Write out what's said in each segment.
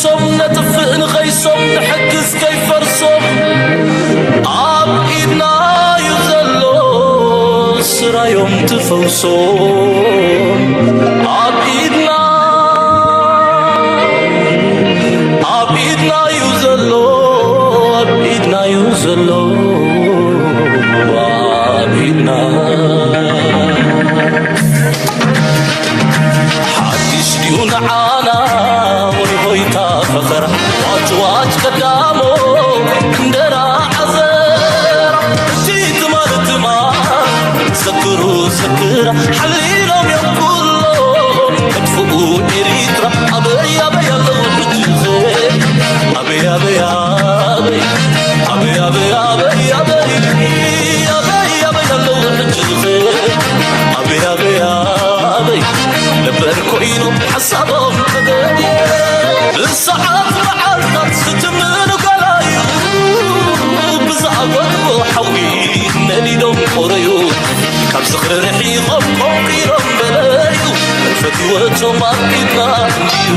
ሶም ነጥፍእ ንኸይሶም ንሕግዝ ከይፈርሶም ኣብ ኢድና እዩ ዘሎ ስራዮም ትፈውሶም ኣብ ኢድና ኣብ ኢድና እዩ ዘሎ ኣብ ኢድና እዩ ዘሎ ኣብ ኢድና ሓድሽ ድዩ ንዓና ወይ ሆይታ ፈኸራ ዋጭ ዋጭ ቀዳሞ እንደራ ዓዘራ እቲ ትማል ትማል ዘክሩ ዘክራ ሓሊሎም እዮም ኩሎም ከጥፍኡ ኤሪትራ ኣበይ ኣበይ ኣለዉ ሕጂ ኣበይ ኣበይ ኣበይ ኣበይ ኣበይ ኣበይ ኣበይ ኣበይ ኣበይ ኣለዉ ሕጂ ኣበይ ኣበይ ኣበይ ነበር ኮይኑ ሓሳቦም ተገድየ ብሰዓት መዓልታት ዝትምኑ ገላዩ ብዝኣጎድቦ ሓዊ ነዲዶም ቆረዩ ካብ ዝኽሪ ርሒቖም ቆንቂሮም በለዩ ፈትወቶም ኣርኪብና እንድዩ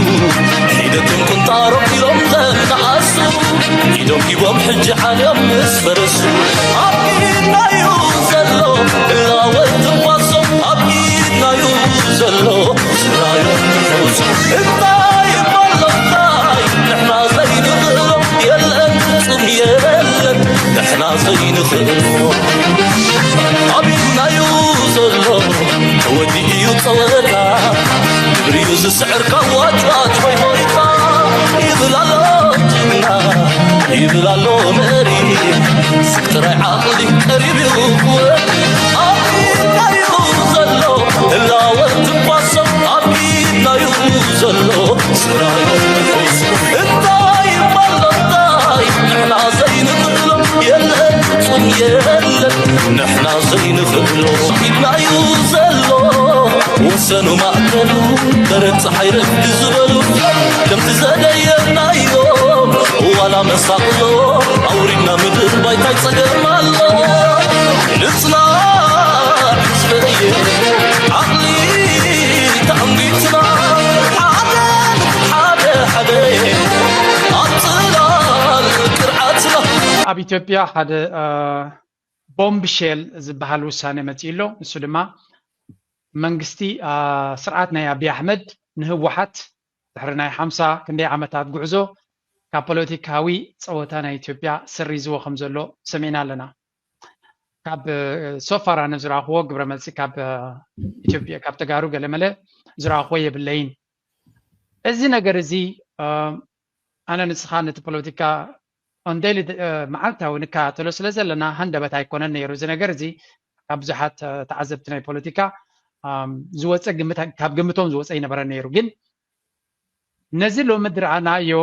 ሒደቶም ቁንጣሮ ኢሎም ዘናኣሱ ኢዶም ሂቦም ሕጂ ዓልዮም ምስ ፈረሱ ኣብ ኢድናዩ ዘሎ እላወት ትንፋሶም ኣብ ኢድናዩ ዘሎ ስራዮም ትፈውሶም እንታይ ይባሎ እንታይ ንሕና ዘይንኽእሎ የለን ፍጹም የለን ንሕና ዘይንኽእሎ ኣብ ኢድናዩ ዘሎ ተወዲኡ እዩ ጸወታ ግብሪኡ ዝስዕር ካብ ዋጭዋጭ ወይ ሆይታ ይብል ኣሎ ጅግና ይብል ኣሎ መሪ ስብ ጥራይ ዓቕሊ ቀሪብ እዩ ክወዲ ኣብ ኢድናዩ ዘሎ ህላወ ትንፋሶም ኣብ ኢድናዩ ዘሎ ስራዮ እንታይ ይባል እንታይ ንሕና ዘይንኽእሎ የለን ፍጹም የለን ንሕና ዘይንኽእሎ ኢድናዩ ዘሎ ወሰኑ ማእከሉ በረድ ፀሓይ ረፍዲ ዝበሉ ከምቲ ዘደየናዮ ዋላ መሳቕሎ ኣውሪድና ምድር ባይታይ ፀገም ኣሎ ንፅናዕ ህዝበየ ዓቕሊ ተኣንጊትና ሓደ ሓደ ሓደ ኣብ ፅላል ቅርዓትና ኣብ ኢትዮጵያ ሓደ ቦምብሼል ዝበሃል ውሳነ መፂኡ ኣሎ። ንሱ ድማ መንግስቲ ስርዓት ናይ ኣብይ ኣሕመድ ንህወሓት ድሕሪ ናይ ሓምሳ ክንደይ ዓመታት ጉዕዞ ካብ ፖለቲካዊ ፀወታ ናይ ኢትዮጵያ ሰሪዝዎ ከም ዘሎ ሰሚዕና ኣለና። ካብ so far ኣነ ዝረኣኽዎ ግብረ መልሲ ካብ ኢትዮጵያ ካብ ተጋሩ ገለመለ ዝረኣኽዎ የብለይን። እዚ ነገር እዚ ኣነ ንስኻ ነቲ ፖለቲካ on daily መዓልታዊ ንከታተሎ ስለ ዘለና ሃንደበት ኣይኮነን ነይሩ እዚ ነገር እዚ ካብ ብዙሓት ተዓዘብቲ ናይ ፖለቲካ ዝወፀ ግምት ካብ ግምቶም ዝወፀ ኣይነበረን ነይሩ ግን ነዚ ሎሚ ዝረኣናዮ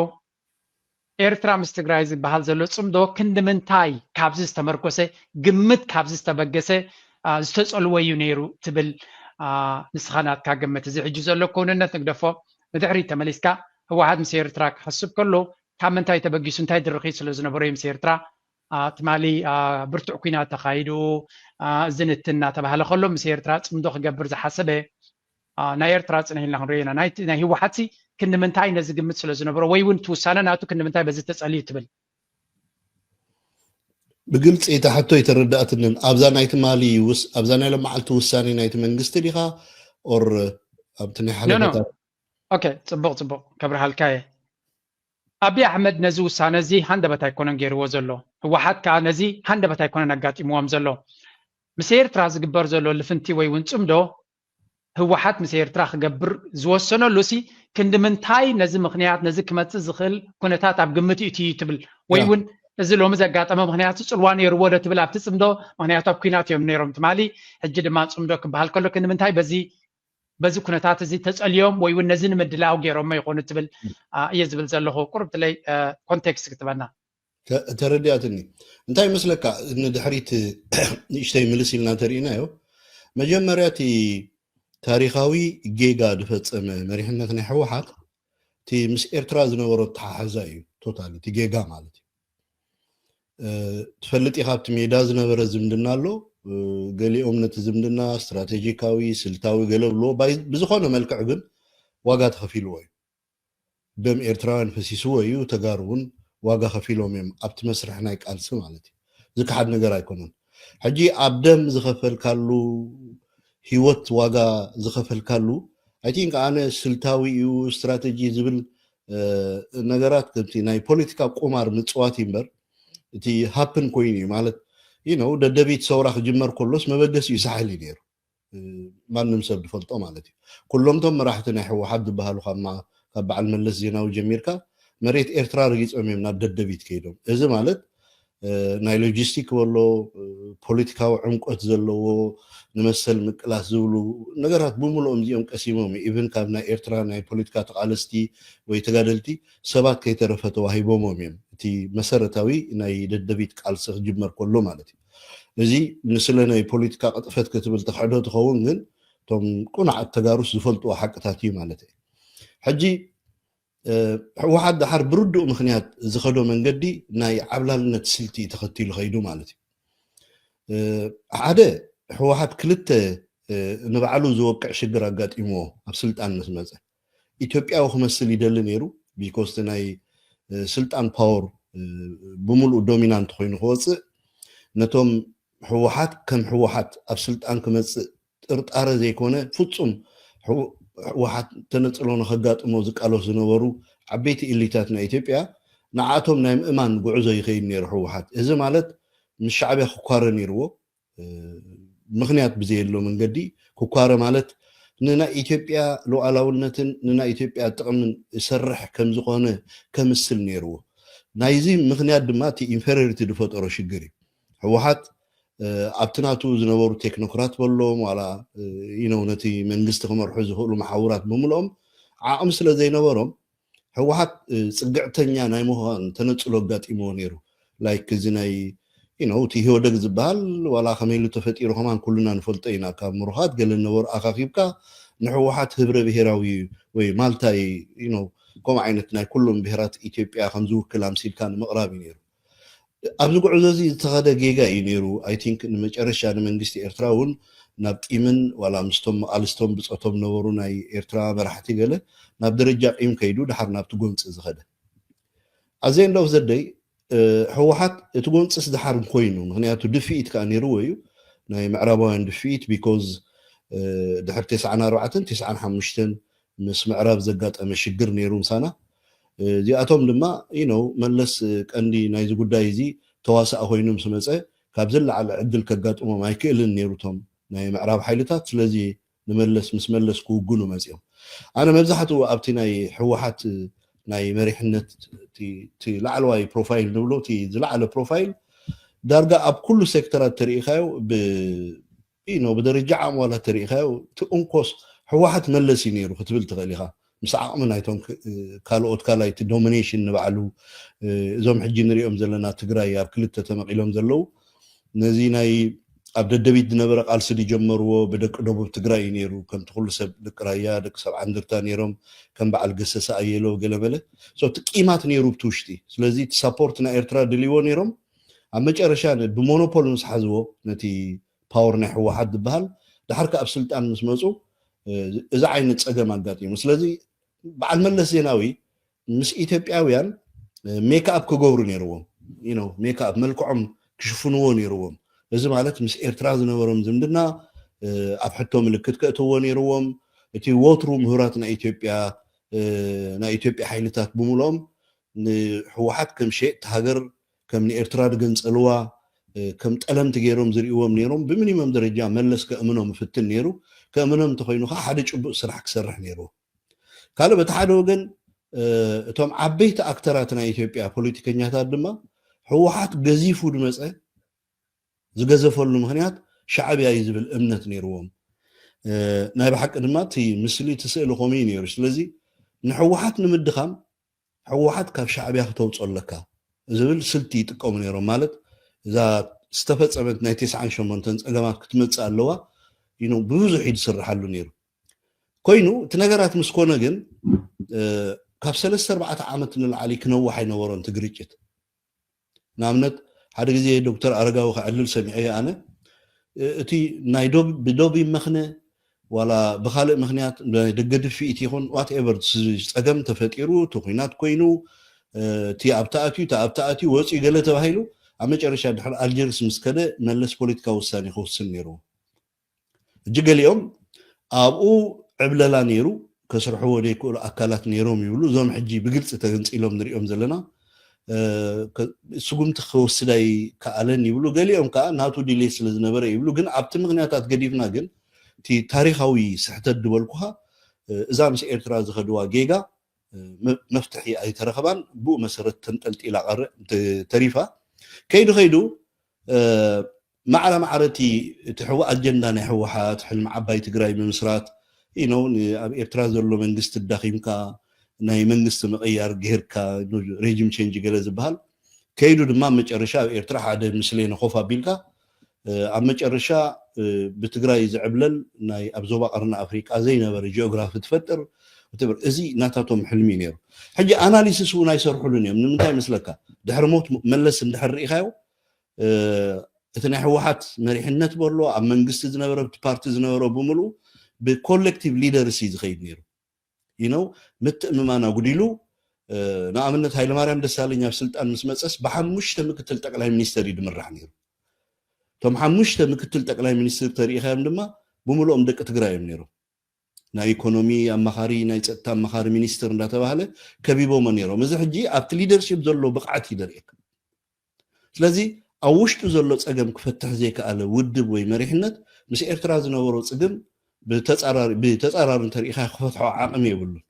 ኤርትራ ምስ ትግራይ ዝበሃል ዘሎ ፅምዶ ክንዲ ምንታይ ካብዚ ዝተመርኮሰ ግምት ካብዚ ዝተበገሰ ዝተፀልወ እዩ ነይሩ ትብል ንስኻ ናትካ ግምት እዚ ሕጂ ዘሎ ክውንነት ንግደፎ ንድሕሪት ተመሊስካ ህወሓት ምስ ኤርትራ ክሓስብ ከሎ ካብ ምንታይ ተበጊሱ እንታይ ድርኺት ስለ ዝነበሮ እዩ ምስ ኤርትራ ትማሊ ብርቱዕ ኲናት ተኻይዱ እዚ ንትን እናተባህለ ከሎ ምስ ኤርትራ ፅምዶ ክገብር ዝሓሰበ ናይ ኤርትራ ፅንሕ ኢልና ክንሪኦ ኢና ናይ ህወሓት ክንዲ ምንታይ ነዚ ግምት ስለ ዝነበሮ ወይ እውን እቲ ውሳነ ናቱ ክንዲ ምንታይ በዚ ተፀልዩ ትብል ብግልፂ እታ ሕቶ ኣይተረዳእትንን ኣብዛ ናይ ትማሊ ኣብዛ ናይ ለመዓልቲ ውሳኔ ናይቲ መንግስቲ ዲኻ ኦር ኣብቲ ናይ ሓለፈታት ኦኬ ፅቡቅ ፅቡቅ ከብርሃልካ እየ ኣብይ ኣሕመድ ነዚ ውሳነ እዚ ሃንደበት ኣይኮነን ገይርዎ ዘሎ ህወሓት ከዓ ነዚ ሃንደበት ኣይኮነን ኣጋጢምዎም ዘሎ ምስ ኤርትራ ዝግበር ዘሎ ልፍንቲ ወይ እውን ፅምዶ ህወሓት ምስ ኤርትራ ክገብር ዝወሰነሉ ሲ ክንዲ ምንታይ ነዚ ምኽንያት ነዚ ክመፅእ ዝኽእል ኩነታት ኣብ ግምት ይእትዩ ትብል ወይ እውን እዚ ሎሚ ዘጋጠመ ምኽንያት ፅልዋ ነይርዎ ዶ ትብል ኣብቲ ፅምዶ ምኽንያቱ ኣብ ኩናት እዮም ነይሮም ትማሊ ሕጂ ድማ ፅምዶ ክበሃል ከሎ ክንዲ ምንታይ በዚ በዚ ኩነታት እዚ ተፀልዮም ወይ እውን ነዚ ንምድላው ገይሮሞ ይኾኑ ትብል እየ ዝብል ዘለኹ ቁርብትለይ ኮንቴክስት ክትበና ተረዲኣትኒ እንታይ ይመስለካ ንድሕሪት ንእሽተይ ምልስ ኢልና ተርእናዮ መጀመርያ እቲ ታሪካዊ ጌጋ ዝፈፀመ መሪሕነት ናይ ህወሓት እቲ ምስ ኤርትራ ዝነበሮ ተሓሕዛ እዩ ቶታል እቲ ጌጋ ማለት እዩ ትፈልጥ ኢኻ ኣብቲ ሜዳ ዝነበረ ዝምድና ኣሎ ገሊኦም ነቲ ዝምድና ስትራቴጂካዊ ስልታዊ ገለ ብልዎ ብዝኾነ መልክዕ ግን ዋጋ ተኸፊልዎ እዩ ደም ኤርትራውያን ፈሲስዎ እዩ። ተጋሩ እውን ዋጋ ከፊሎም እዮም ኣብቲ መስርሕ ናይ ቃልሲ ማለት እዩ። ዝከሓድ ነገር ኣይኮነን። ሕጂ ኣብ ደም ዝኸፈልካሉ፣ ህይወት ዋጋ ዝኸፈልካሉ፣ I think ኣነ ስልታዊ እዩ ስትራቴጂ ዝብል ነገራት ከምቲ ናይ ፖለቲካ ቁማር ምፅዋት እዩ እምበር፣ እቲ ሃፕን ኮይኑ እዩ ማለት፣ you know፣ ደደቢት ሰውራ ክጅመር ከሎስ መበገሲኡ ሳሕል እዩ ነይሩ። ማንም ሰብ ዝፈልጦ ማለት እዩ። ኩሎም ቶም መራሕቲ ናይ ህወሓት ዝበሃሉ ካብ በዓል መለስ ዜናዊ ጀሚርካ መሬት ኤርትራ ረጊፆም እዮም ናብ ደደቢት ከይዶም። እዚ ማለት ናይ ሎጂስቲክ በሎ፣ ፖለቲካዊ ዕምቆት ዘለዎ፣ ንመሰል ምቅላስ ዝብሉ ነገራት ብምልኦም እዚኦም ቀሲሞም እዩ። ኢቭን ካብ ናይ ኤርትራ ናይ ፖለቲካ ተቃለስቲ ወይ ተጋደልቲ ሰባት ከይተረፈ ተዋሂቦሞም እዮም። እቲ መሰረታዊ ናይ ደደቢት ቃልሲ ክጅመር ከሎ ማለት እዩ። እዚ ንስለ ናይ ፖለቲካ ቅጥፈት ክትብል ትኽሕዶ ትኸውን፣ ግን እቶም ቁኑዓት ተጋሩስ ዝፈልጥዎ ሓቅታት እዩ ማለት እዩ። ሕጂ ህወሓት ደሓር ብርዱእ ምኽንያት ዝኸዶ መንገዲ ናይ ዓብላልነት ስልቲ ተኸቲሉ ኸይዱ ማለት እዩ። ሓደ፣ ህወሓት ክልተ ንባዕሉ ዝወቅዕ ሽግር ኣጋጢምዎ ኣብ ስልጣን ምስ መፀ። ኢትዮጵያዊ ክመስል ይደሊ ነይሩ። ቢኮስቲ ናይ ስልጣን ፓወር ብምሉእ ዶሚናንት ኮይኑ ክወፅእ፣ ነቶም ህወሓት ከም ህወሓት ኣብ ስልጣን ክመፅእ ጥርጣረ ዘይኮነ ፍፁም ህወሓት ተነፅሎ ንኸጋጥሞ ዝቃለሱ ዝነበሩ ዓበይቲ ኢሊታት ናይ ኢትዮጵያ፣ ንዓቶም ናይ ምእማን ጉዕዞ ይኸይድ ነይሩ ህወሓት። እዚ ማለት ምስ ሻዕብያ ክኳረ ነይርዎ። ምኽንያት ብዘየሎ መንገዲ ክኳረ ማለት ንናይ ኢትዮጵያ ሉዓላውነትን ንናይ ኢትዮጵያ ጥቕምን ዝሰርሕ ከም ዝኾነ ከምስል ነይርዎ። ናይዚ ምኽንያት ድማ እቲ ኢንፌሪዮሪቲ ዝፈጠሮ ሽግር እዩ። ህወሓት ኣብቲ ናቱ ዝነበሩ ቴክኖክራት በሎም ዋላ፣ you know፣ ነቲ መንግስቲ ክመርሑ ዝኽእሉ መሓውራት ብምልኦም ዓቕሚ ስለ ዘይነበሮም፣ ህወሓት ፅግዕተኛ ናይ ምዃን ተነፅሎ ኣጋጢምዎ ነይሩ። ላይክ እዚ ናይ፣ you know፣ እቲ ኢህወደግ ዝበሃል ዋላ ከመይ ኢሉ ተፈጢሩ ከማን ኩልና ንፈልጦ ኢና። ካብ ምሩኻት ገለ ነበሩ ኣኻኺብካ ንህወሓት ህብረ ብሄራዊ ወይ ማልታይ፣ you know፣ ከምኡ ዓይነት ናይ ኩሎም ብሄራት ኢትዮጵያ ከም ዝውክል ኣምሲልካ ንምቕራብ እዩ ነይሩ። ኣብዚ ጉዕዞ እዚ ዝተኸደ ጌጋ እዩ ነይሩ። I think ንመጨረሻ ንመንግስቲ ኤርትራ እውን ናብ ቂምን ዋላ ምስቶም መቓልስቶም ብፆቶም ነበሩ ናይ ኤርትራ መራሕቲ ገለ ናብ ደረጃ ቂም ከይዱ ደሓር ናብቲ ጎንፂ ዝኸደ። At the end of the day ህወሓት እቲ ጎንፅስ ደሓር ኮይኑ፣ ምኽንያቱ ድፍኢት ከዓ ነይርዎ እዩ፣ ናይ ምዕራባውያን ድፍኢት። ቢኮዝ ድሕሪ ተስዓን ኣርባዕተን ተስዓን ሓሙሽተን ምስ ምዕራብ ዘጋጠመ ሽግር ነይሩ ምሳና። እዚኣቶም ድማ፣ you know፣ መለስ ቀንዲ ናይዚ ጉዳይ እዚ ተዋሳኢ ኮይኑ ምስ መፀ ካብ ዝለዓለ ዕድል ከጋጥሞም ኣይክእልን ነይሩ እቶም ናይ ምዕራብ ሓይልታት። ስለዚ ንመለስ ምስ መለስ ክውግኑ መፂኦም። ኣነ መብዛሕትኡ ኣብቲ ናይ ህወሓት ናይ መሪሕነት እቲ ላዕለዋይ ፕሮፋይል ንብሎ፣ እቲ ዝለዓለ ፕሮፋይል ዳርጋ ኣብ ኩሉ ሴክተራት ተሪኢኻዮ ብ you know፣ ብደረጃ ዓቕሚ ዋላ ተሪኢኻዮ እቲ እንኮስ ህወሓት መለስ እዩ ነይሩ ክትብል ትኽእል ኢኻ። ምስ ዓቕሚ ናይቶም ካልኦት ካልኣይ እቲ ዶሚኔሽን ንባዕሉ እዞም ሕጂ ንሪኦም ዘለና ትግራይ ኣብ ክልተ ተመቒሎም ዘለዉ ነዚ ናይ ኣብ ደደቢት ዝነበረ ቃልሲ ዝጀመርዎ ብደቂ ደቡብ ትግራይ እዩ ነይሩ። ከምቲ ኩሉ ሰብ ደቂ ራያ፣ ደቂ ሰብ ዓንድርታ ነይሮም፣ ከም በዓል ገሰሰ ኣየሎ ገለመለ። So እቲ ቂማት ነይሩ ብቲ ውሽጢ። ስለዚ እቲ ሳፖርት ናይ ኤርትራ ድልይዎ ነይሮም። ኣብ መጨረሻ ብሞኖፖል ምስ ሓዝዎ ነቲ ፓወር ናይ ህወሓት ዝበሃል፣ ዳሕር ከኣ ኣብ ስልጣን ምስ መፁ እዚ ዓይነት ፀገም ኣጋጢሙ። ስለዚ በዓል መለስ ዜናዊ ምስ ኢትዮጵያውያን ሜክኣፕ ክገብሩ ነይርዎም። ሜክኣፕ መልክዖም ክሽፍንዎ ነይርዎም። እዚ ማለት ምስ ኤርትራ ዝነበሮም ዝምድና ኣብ ሕቶ ምልክት ከእትዎ ነይርዎም። እቲ ወትሩ ምሁራት ናይ ኢትዮጵያ፣ ናይ ኢትዮጵያ ሓይልታት ብምልኦም ንህወሓት ከም ሸየጥቲ ሃገር፣ ከም ንኤርትራ ዝገንጸልዋ ከም ጠለምቲ ገይሮም ዝርእይዎም ነይሮም። ብሚኒመም ደረጃ መለስ ከእምኖም ይፍትን ነይሩ። ከእምኖም እንተኾይኑ ከዓ ሓደ ጭቡጥ ስራሕ ክሰርሕ ነይርዎ። ካልእ በቲ ሓደ ወገን እቶም ዓበይቲ ኣክተራት ናይ ኢትዮጵያ ፖለቲከኛታት ድማ ህወሓት ገዚፉ ዝመፀ ዝገዘፈሉ ምኽንያት ሻዕብያ እዩ ዝብል እምነት ነይርዎም። ናይ ብሓቂ ድማ እቲ ምስሊ እቲ ስእሊ ከምኡ እዩ ነይሩ። ስለዚ ንህወሓት ንምድኻም ህወሓት ካብ ሻዕብያ ክተውፅኦ ኣለካ ዝብል ስልቲ ይጥቀሙ ነይሮም። ማለት እዛ ዝተፈፀመት ናይ ተስዓን ሸሞንተን ፀገማት ክትመፅእ ኣለዋ ብብዙሕ እዩ ዝስርሓሉ ነይሩ። ኮይኑ እቲ ነገራት ምስ ኮነ ግን ካብ ሰለስተ ኣርባዕተ ዓመት ንላዕሊ ክነውሕ ኣይነበሮን እቲ ግርጭት። ንኣብነት ሓደ ግዜ ዶክተር ኣረጋዊ ከዕልል ሰሚዐ ኣነ እቲ ናይ ዶብ ብዶብ ይመኽነ ዋላ ብካልእ ምክንያት ደገ ድፍኢት ይኹን ዋትኤቨር ጸገም ተፈጢሩ እቲ ኩናት ኮይኑ እቲ ኣብቲ ኣትዩ እቲ ኣብቲ ኣትዩ ወፅኡ ገለ ተባሂሉ ኣብ መጨረሻ ድሕሪ ኣልጀርስ ምስ ከደ መለስ ፖለቲካዊ ውሳኔ ክውስን ነይርዎ። እጂ ገሊኦም ኣብኡ ዕብለላ ነይሩ ከስርሕዎ ዘይክእሉ ኣካላት ነይሮም ይብሉ። እዞም ሕጂ ብግልፂ ተገንፂሎም ንሪኦም ዘለና ስጉምቲ ክወስድ ኣይከኣለን ይብሉ። ገሊኦም ከዓ ናቱ ድሌት ስለ ዝነበረ ይብሉ። ግን ኣብቲ ምክንያታት ገዲፍና ግን እቲ ታሪካዊ ስሕተት ዝበልኩኻ እዛ ምስ ኤርትራ ዝኸድዋ ጌጋ መፍትሒ ኣይተረኸባን። ብኡ መሰረት ተንጠልጢላ ቀረ ተሪፋ። ከይዱ ከይዱ ማዕረ ማዕረ እቲ እቲ ሕዋ ኣጀንዳ ናይ ህወሓት ሕልሚ ዓባይ ትግራይ ምምስራት ኢኖ ኣብ ኤርትራ ዘሎ መንግስቲ ዳኺምካ ናይ መንግስቲ ምቕያር ጌርካ ሬጂም ቼንጅ ገለ ዝበሃል ከይዱ ድማ መጨረሻ ኣብ ኤርትራ ሓደ ምስሌነ ኮፍ ኣቢልካ ኣብ መጨረሻ ብትግራይ ዝዕብለል ናይ ኣብ ዞባ ቀርኒ ኣፍሪቃ ዘይነበረ ጂኦግራፊ ትፈጥር ትብር። እዚ ናታቶም ሕልሚ እዩ ነይሩ። ሕጂ ኣናሊሲስ እውን ኣይሰርሑሉን እዮም። ንምንታይ መስለካ? ድሕሪ ሞት መለስ እንድሕር ርኢኻዮ እቲ ናይ ህወሓት መሪሕነት በሎ ኣብ መንግስቲ ዝነበረ ፓርቲ ዝነበረ ብምሉኡ ብኮሌክቲቭ ሊደርስ እዩ ዝኸይድ ነይሩ። ይነው ምትእምማን ኣጉዲሉ ንኣብነት ሃይለማርያም ደሳለኝ ኣብ ስልጣን ምስ መፀስ ብሓሙሽተ ምክትል ጠቅላይ ሚኒስተር እዩ ድምራሕ ነይሩ። እቶም ሓሙሽተ ምክትል ጠቅላይ ሚኒስትር ተሪኢኻዮም ድማ ብምልኦም ደቂ ትግራይ እዮም ነይሮም። ናይ ኢኮኖሚ ኣማኻሪ ናይ ፀጥታ ኣማኻሪ ሚኒስትር እንዳተባሃለ ከቢቦሞ ነይሮም። እዚ ሕጂ ኣብቲ ሊደርሽፕ ዘሎ ብቕዓት እዩ ደርእየካ። ስለዚ ኣብ ውሽጡ ዘሎ ፀገም ክፈትሕ ዘይከኣለ ውድብ ወይ መሪሕነት ምስ ኤርትራ ዝነበሮ ፅግም ብተፃራሪ እንተሪኢኻ ክፈትሖ ዓቕሚ የብሉን።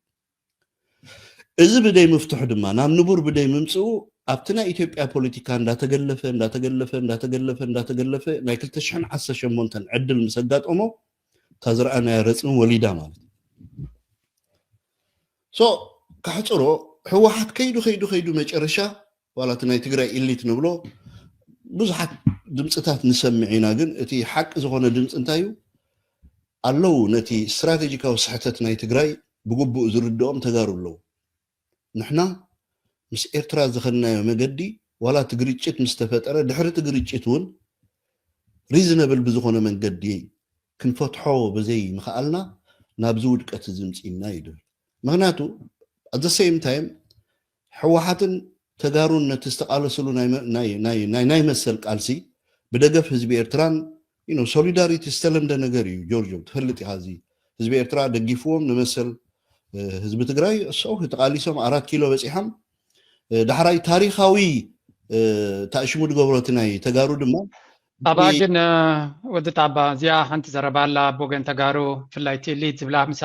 እዚ ብደይ ምፍትሑ ድማ ናብ ንቡር ብደይ ምምፅኡ ኣብቲ ናይ ኢትዮጵያ ፖለቲካ እንዳተገለፈ እንዳተገለፈ እንዳተገለፈ እንዳተገለፈ ናይ ክልተ ሽሕን ዓሰርተ ሸሞንተን ዕድል ምስ ኣጋጠሞ እታ ዝረኣናያ ረፅሚ ወሊዳ ማለት እዩ። ሶ ካሕፅሮ ህወሓት ከይዱ ከይዱ ከይዱ መጨረሻ ዋላ እቲ ናይ ትግራይ ኢሊት ንብሎ ብዙሓት ድምፅታት ንሰምዕ ኢና። ግን እቲ ሓቂ ዝኾነ ድምፂ እንታይ እዩ? ኣለዉ ነቲ ስትራቴጂካዊ ስሕተት ናይ ትግራይ ብግቡእ ዝርድኦም ተጋሩ ኣለዉ። ንሕና ምስ ኤርትራ ዝኸድናዮ መገዲ ዋላ እቲ ግርጭት ምስ ተፈጠረ ድሕሪ እቲ ግርጭት እውን ሪዝነብል ብዝኾነ መንገዲ ክንፈትሖ ብዘይ ምኽኣልና ናብዚ ውድቀት እዚ ምፅእና እዩ ድብል። ምክንያቱ ኣዘ ሴም ታይም ህወሓትን ተጋሩን ነቲ ዝተቃለስሉ ናይ መሰል ቃልሲ ብደገፍ ህዝቢ ኤርትራን ሶሊዳሪቲ ዝተለምደ ነገር እዩ። ጆርጆ ትፈልጥ ኢኻ፣ እዚ ህዝቢ ኤርትራ ደጊፍዎም ንመሰል ህዝቢ ትግራይ ሰው ተቃሊሶም ኣራት ኪሎ በፂሖም። ዳሕራይ ታሪካዊ ታእሽሙ ድገብሮ እቲ ናይ ተጋሩ ድማ ጣባ ግን ወዲ ጣባ እዚኣ ሓንቲ ዘረባ ኣላ። ኣብ ወገን ተጋሩ ብፍላይ እቲ ኢሊት ዝብላ ምስ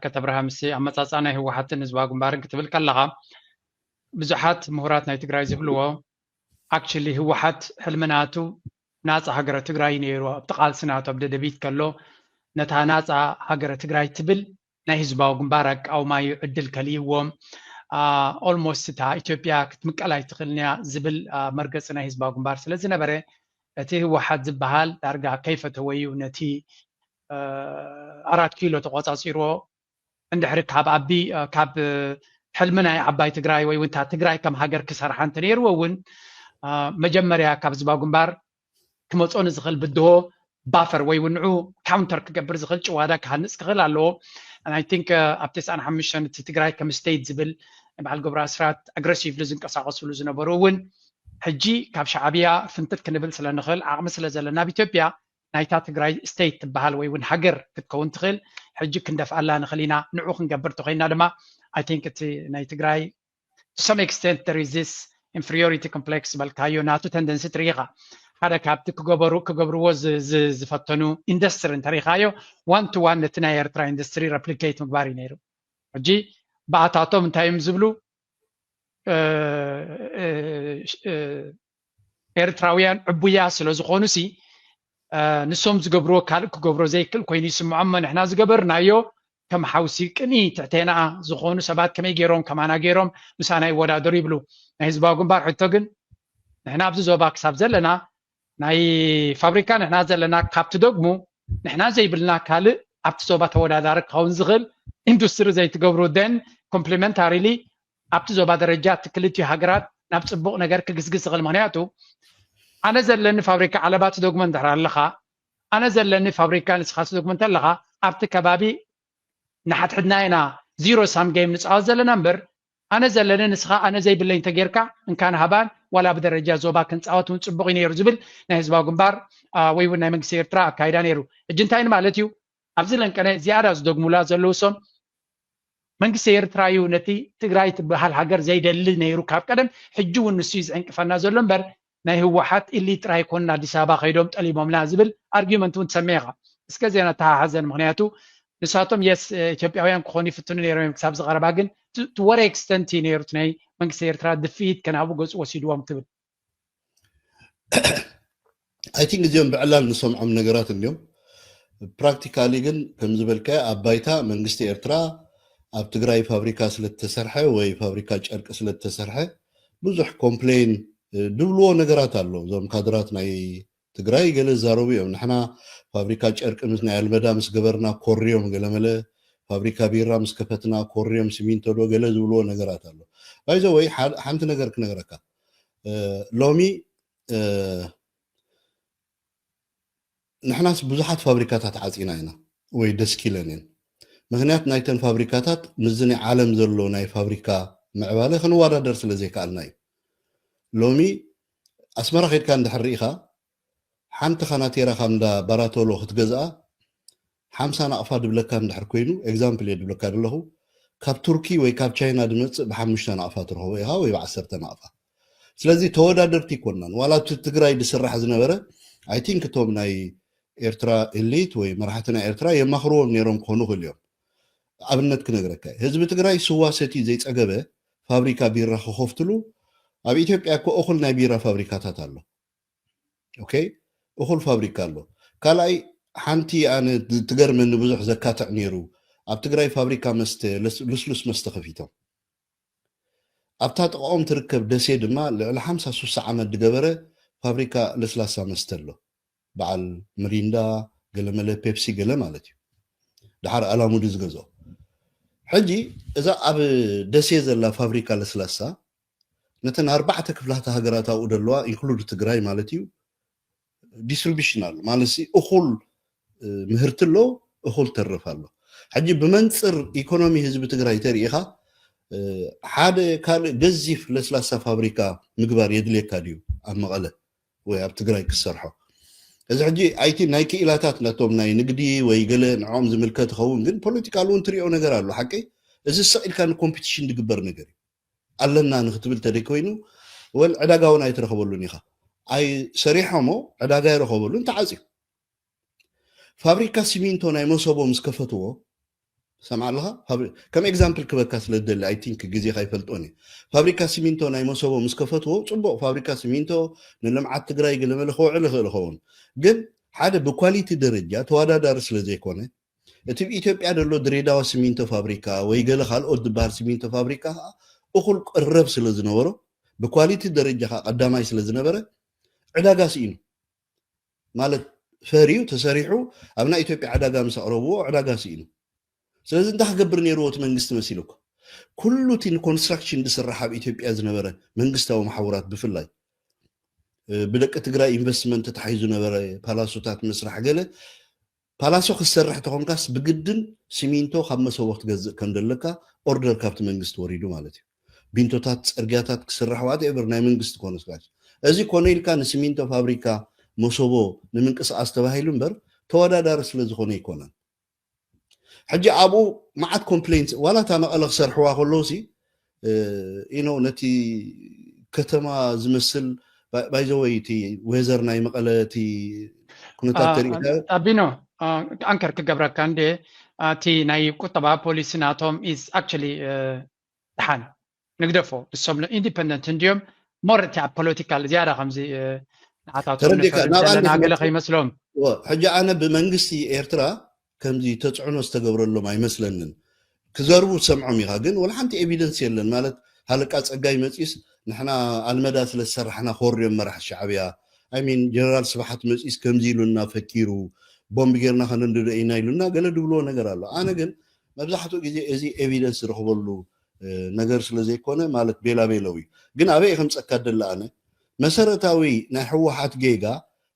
ከተብርሃ ምስ ኣመፃፅኣ ናይ ህወሓትን ህዝባዊ ግንባርን ክትብል ከለኻ ብዙሓት ምሁራት ናይ ትግራይ ዝብልዎ ኣክቹሊ ህወሓት ሕልሚ ናቱ ናፃ ሃገረ ትግራይ ነይሩ። ኣብቲ ቃልሲ ናቱ ኣብ ደደቢት ከሎ ነታ ናፃ ሃገረ ትግራይ ትብል ናይ ህዝባዊ ግንባር ኣቃውማ እዩ ዕድል ከልይዎም ኦልሞስት እታ ኢትዮጵያ ክትምቀል ኣይትኽእልን እያ ዝብል መርገፂ ናይ ህዝባዊ ግንባር ስለ ዝነበረ እቲ ህወሓት ዝበሃል ዳርጋ ከይፈተወ እዩ ነቲ ኣራት ኪሎ ተቆፃፂርዎ። እንድሕሪ ካብ ኣቢ ካብ ሕልሚ ናይ ዓባይ ትግራይ ወይ እውን እታ ትግራይ ከም ሃገር ክሰርሓ እንተነይርዎ እውን መጀመርያ ካብ ህዝባዊ ግንባር ክመፆ ንዝኽእል ብድሆ ባፈር ወይ እውን ንዑ ካውንተር ክገብር ዝኽእል ጭዋዳ ክሃንፅ ክኽእል ኣለዎ። ኣይ ቲንክ ኣብ ተስዓን ሓሙሽተን እቲ ትግራይ ከም ስቴት ዝብል በዓል ገብሩ ኣስራት ኣግረሲቭሊ ዝንቀሳቀስሉ ዝነበሩ እውን ሕጂ ካብ ሻዕብያ ፍንትት ክንብል ስለ ንኽእል ዓቕሚ ስለ ዘለና ኣብ ኢትዮጵያ ናይታ ትግራይ ስቴት ትበሃል ወይ እውን ሃገር ክትከውን ትኽእል ሕጂ ክንደፍኣላ ንኽእል ኢና። ንዑ ክንገብር ተኮይና ድማ ኣይ ቲንክ እቲ ናይ ትግራይ to some extent there is this inferiority complex ዝበልካዮ ናቱ ተንደንሲ ትርኢ ኢኻ። ሓደ ካብቲ ክገበሩ ክገብርዎ ዝፈተኑ ኢንዱስትሪ እንተሪኢኻዮ ዋን ቱ ዋን ነቲ ናይ ኤርትራ ኢንዱስትሪ ረፕሊኬት ምግባር እዩ ነይሩ። ሕጂ ብኣታቶም እንታይ እዮም ዝብሉ? ኤርትራውያን ዕቡያ ስለ ዝኾኑ ሲ ንሶም ዝገብርዎ ካልእ ክገብሮ ዘይክእል ኮይኑ ይስምዖም። ንሕና ዝገበርናዮ ከም ሓውሲ ቅኒ ትሕቴና ዝኾኑ ሰባት ከመይ ገይሮም ከማና ገይሮም ምሳና ይወዳደሩ ይብሉ ናይ ህዝባዊ ግንባር። ሕቶ ግን ንሕና ኣብዚ ዞባ ክሳብ ዘለና ናይ ፋብሪካ ንሕና ዘለና ካብ ትደግሙ ንሕና ዘይብልና ካልእ ኣብቲ ዞባ ተወዳዳሪ ክኸውን ዝኽእል ኢንዱስትሪ ዘይትገብሩ then ኮምፕሊመንታሪሊ ኣብቲ ዞባ ደረጃ እቲ ክልቲኡ ሃገራት ናብ ፅቡቕ ነገር ክግስግስ ዝኽእል። ምክንያቱ ኣነ ዘለኒ ፋብሪካ ዓለባ ትደግሞ እንድሕር ኣለኻ፣ ኣነ ዘለኒ ፋብሪካ ንስኻ ትደግሞ እንተለኻ ኣብቲ ከባቢ ንሓድሕድና ኢና ዚሮ ሳም ጌም ንፃወት ዘለና እምበር ኣነ ዘለኒ ንስኻ ኣነ ዘይብለይ እንተጌርካ እንካን ሃባን ዋላ ብደረጃ ዞባ ክንፃወት እውን ፅቡቕ እዩ ነይሩ ዝብል ናይ ህዝባዊ ግንባር ወይ እውን ናይ መንግስቲ ኤርትራ ኣካይዳ ነይሩ። እጂ እንታይ ማለት እዩ? ኣብዚ ለንቀነ ዝያዳ ዝደግሙላ ዘለዉ ሶም መንግስቲ ኤርትራ እዩ ነቲ ትግራይ ትበሃል ሃገር ዘይደሊ ነይሩ ካብ ቀደም። ሕጂ እውን ንሱ እዩ ዝዕንቅፈና ዘሎ እምበር ናይ ህወሓት ኢሊት ጥራይ ኣይኮኑን ኣዲስ ኣበባ ከይዶም ጠሊሞምና ዝብል ኣርጊመንት እውን ትሰምዕ ኢኻ። እስከ ዜና ተሓሓዘን ምክንያቱ ንሳቶም የስ ኢትዮጵያውያን ክኾኑ ይፍትኑ ነይሮም እዮም ክሳብ ዝቐረባ ግን ትወረ ኤክስተንት እዩ ነይሩ ናይ መንግስቲ ኤርትራ ድፍኢት ከናቡ ገፁ ወሲድዎም ትብል። I think እዚኦም ብዕላል ንሰምዖም ነገራት እንዲዮም። ፕራክቲካሊ ግን ከምዝበልካዮ ኣብ ባይታ መንግስቲ ኤርትራ ኣብ ትግራይ ፋብሪካ ስለተሰርሐ ወይ ፋብሪካ ጨርቂ ስለተሰርሐ ብዙሕ ኮምፕሌን ድብልዎ ነገራት ኣሎ። እዞም ካድራት ናይ ትግራይ ገለ ዝዛረቡ እዮም። ንሕና ፋብሪካ ጨርቂ ምስ ናይ ኣልመዳ ምስ ገበርና ኮርዮም ገለመለ፣ ፋብሪካ ቢራ ምስ ከፈትና ኮርዮም ሲሚንቶ ዶ ገለ ዝብልዎ ነገራት ኣሎ። ባይዘ ወይ ሓንቲ ነገር ክነግረካ ሎሚ ንሕናስ ብዙሓት ፋብሪካታት ዓፂና ኢና ወይ ደስኪለን እየን። ምክንያት ናይተን ፋብሪካታት ምስዚ ናይ ዓለም ዘሎ ናይ ፋብሪካ ምዕባለ ክንወዳደር ስለ ዘይከኣልና እዩ። ሎሚ ኣስመራ ከድካ እንድሕር ርኢኻ ሓንቲ ካናቴራ ካብ እንዳ ባራቶሎ ክትገዝኣ ሓምሳ ናቕፋ ድብለካ እንድሕር ኮይኑ፣ ኤግዛምፕል እየ ድብለካ ዘለኹ፣ ካብ ቱርኪ ወይ ካብ ቻይና ድመፅእ ብሓሙሽተ ናቕፋ ትረኽቦ ኢኻ ወይ ብዓሰርተ ናቕፋ። ስለዚ ተወዳደርቲ ይኮናን። ዋላ ኣብቲ ትግራይ ዝስራሕ ዝነበረ I think እቶም ናይ ኤርትራ ኤሊት ወይ መራሕቲ ናይ ኤርትራ የማኽርዎም ነይሮም ክኾኑ ይኽእሉ እዮም። ኣብነት ክነግረካ ህዝቢ ትግራይ ስዋ ሰትዩ ዘይፀገበ ፋብሪካ ቢራ ክኸፍትሉ ኣብ ኢትዮጵያ እኮ እኹል ናይ ቢራ ፋብሪካታት ኣሎ። ኦኬ እኹል ፋብሪካ ኣሎ። ካልኣይ ሓንቲ ኣነ ትገርመኒ ብዙሕ ዘካትዕ ነይሩ ኣብ ትግራይ ፋብሪካ መስተ ልስሉስ መስተ ከፊቶም ኣብታ ጥቕኦም ትርከብ ደሴ ድማ ልዕሊ ሓምሳ ሱሳ ዓመት ዝገበረ ፋብሪካ ለስላሳ መስተ ኣሎ። በዓል ምሪንዳ ገለመለ ፔፕሲ ገለ ማለት እዩ። ድሓር ኣላሙዲ ዝገዝኦ ሕጂ እዛ ኣብ ደሴ ዘላ ፋብሪካ ለስላሳ ነተን ኣርባዕተ ክፍላተ ሃገራት ኣብኡ ዘለዋ ኢንክሉድ ትግራይ ማለት እዩ ዲስትሪቢሽን ኣሎ ማለት እኹል ምህርቲ ኣሎ እኹል ተርፍ ኣሎ። ሕጂ ብመንፅር ኢኮኖሚ ህዝቢ ትግራይ ተሪኢኻ ሓደ ካልእ ገዚፍ ለስላሳ ፋብሪካ ምግባር የድልየካ ድዩ ኣብ መቐለ ወይ ኣብ ትግራይ ክሰርሖ? እዚ ሕጂ ኣይቲ ናይ ክኢላታት ነቶም ናይ ንግዲ ወይ ገለ ንዕኦም ዝምልከት ይኸውን ግን ፖለቲካል እውን ትሪኦ ነገር ኣሎ ሓቀይ እዚ ሰቕ ኢልካ ንኮምፒቲሽን ዝግበር ነገር እዩ ኣለና ንክትብል ተደይ ኮይኑ ወል ዕዳጋ እውን ኣይትረኸበሉን ኢኻ ኣይ ሰሪሖሞ ዕዳጋ ይረኸበሉን ተዓፅዩ ፋብሪካ ሲሚንቶ ናይ መሶቦ ምስ ከፈትዎ ሰምዓ ኣለኻ ከም ኤግዛምፕል ክበካ ስለ ዝደሊ ኣይ ቲንክ ግዜኻ ይፈልጦን እዩ ፋብሪካ ሲሚንቶ ናይ መሶቦ ምስ ከፈትዎ ፅቡቅ ፋብሪካ ሲሚንቶ ንልምዓት ትግራይ ገለመለ ክውዕል ይኽእል ይኸውን ግን ሓደ ብኳሊቲ ደረጃ ተወዳዳሪ ስለ ዘይኮነ እቲ ኢትዮጵያ ዘሎ ድሬዳዋ ሲሚንቶ ፋብሪካ ወይ ገለ ካልኦት ዝበሃል ሲሚንቶ ፋብሪካ ከዓ እኹል ቅረብ ስለ ዝነበሮ ብኳሊቲ ደረጃ ከዓ ቀዳማይ ስለ ዝነበረ ዕዳጋ ስኢኑ ማለት ፈርዩ ተሰሪሑ ኣብ ናይ ኢትዮጵያ ዕዳጋ ምስ ኣቕረብዎ ዕዳጋ ስኢኑ ስለዚ እንታይ ክገብር ነይርዎ እቲ መንግስቲ መሲሉካ ኩሉ እቲ ንኮንስትራክሽን ዝስራሕ ኣብ ኢትዮጵያ ዝነበረ መንግስታዊ መሓውራት ብፍላይ ብደቂ ትግራይ ኢንቨስትመንት ተታሒዙ ነበረ ፓላሶታት ምስራሕ ገለ ፓላሶ ክትሰርሕ ተኾንካስ ብግድን ሲሚንቶ ካብ መሰቦ ክትገዝእ ከም ዘለካ ኦርደር ካብቲ መንግስቲ ወሪዱ ማለት እዩ ቢንቶታት ፅርግያታት ክስራሕ ዋት ኤቨር ናይ መንግስቲ ኮንስትራክሽን እዚ ኮነ ኢልካ ንሲሚንቶ ፋብሪካ መሰቦ ንምንቅስቃስ ተባሂሉ እምበር ተወዳዳሪ ስለ ዝኾነ ኣይኮነን ሕጂ ኣብኡ መዓት ኮምፕሌንት ዋላ እታ መቐለ ክሰርሕዋ ከለዉ ሲ ኢኖ ነቲ ከተማ ዝመስል ባይዘወይ እቲ ዌዘር ናይ መቐለ እቲ ኩነታት ተሪኢካ ኣቢኖ ኣንከር ክገብረካ እንደ እቲ ናይ ቁጠባ ፖሊሲ ናቶም is actually ደሓን ንግደፎ ንሶም ኢንዲፐንደንት እንዲዮም more እቲ ኣብ ፖለቲካል ዝያዳ ከምዚ ንዓታቶም ተረዲእካ ንፈልጥ ናብ ዘለና ኣንድ ገለ ክመጽእ- ከይመስሎም ሕጂ ኣነ ብመንግስቲ ኤርትራ ከምዚ ተፅዕኖ ዝተገብረሎም ኣይመስለንን ክዘርቡ ትሰምዖም ኢኻ ግን ወላ ሓንቲ ኤቪደንስ የለን ማለት ሃለቃ ፀጋይ መፂስ ንሕና ኣልመዳ ስለ ዝሰራሕና ኮርዮም መራሕ ሻዕብያ ኣይሚን ጀነራል ስብሓት መፂስ ከምዚ ኢሉና ፈኪሩ ቦምብ ጌርና ከነንድዶ ኢና ኢሉና ገለ ድብልዎ ነገር ኣሎ ኣነ ግን መብዛሕትኡ ግዜ እዚ ኤቪደንስ ዝረኽበሉ ነገር ስለ ዘይኮነ ማለት ቤላ ቤለው እዩ ግን ኣበይ ከምፀካ ደለ ኣነ መሰረታዊ ናይ ህወሓት ጌጋ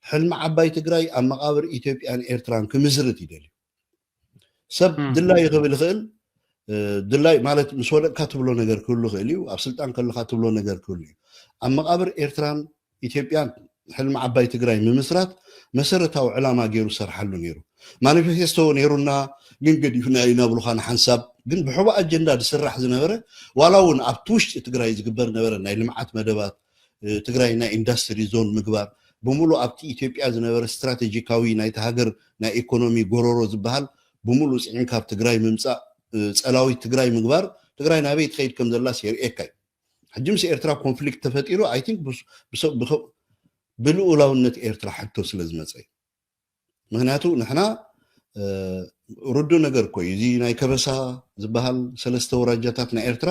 ሕልሚ ዓባይ ትግራይ ኣብ መቃብር ኢትዮጵያን ኤርትራን ክምስርት ይደልዩ ሰብ ድላይ ክብል ይኽእል። ድላይ ማለት ምስ ወደቅካ ትብሎ ነገር ክህሉ ይኽእል እዩ። ኣብ ስልጣን ከለካ ትብሎ ነገር ክህሉ እዩ። ኣብ መቃብር ኤርትራን ኢትዮጵያን ሕልሚ ዓባይ ትግራይ ምምስራት መሰረታዊ ዕላማ ገይሩ ዝሰርሓሉ ነይሩ። ማኒፌስቶ ነይሩና ግን ገዲፍና ኢና ብሉካ ንሓንሳብ ግን ብሕቡእ ኣጀንዳ ዝስራሕ ዝነበረ፣ ዋላ እውን ኣብቲ ውሽጢ ትግራይ ዝግበር ነበረ ናይ ልምዓት መደባት፣ ትግራይ ናይ ኢንዳስትሪ ዞን ምግባር፣ ብምሉእ ኣብቲ ኢትዮጵያ ዝነበረ ስትራቴጂካዊ ናይቲ ሃገር ናይ ኢኮኖሚ ጎረሮ ዝበሃል ብምሉእ ፅዒን ካብ ትግራይ ምምፃእ፣ ፀላዊት ትግራይ ምግባር፣ ትግራይ ናበይ ትኸይድ ከም ዘላስ የርእየካ እዩ። ሕጂ ምስ ኤርትራ ኮንፍሊክት ተፈጢሩ፣ ኣይ ቲንክ ብልኡላውነት ኤርትራ ሕቶ ስለ ዝመፀ እዩ። ምክንያቱ ንሕና ርዱእ ነገር እኮ እዩ። እዚ ናይ ከበሳ ዝበሃል ሰለስተ ወራጃታት ናይ ኤርትራ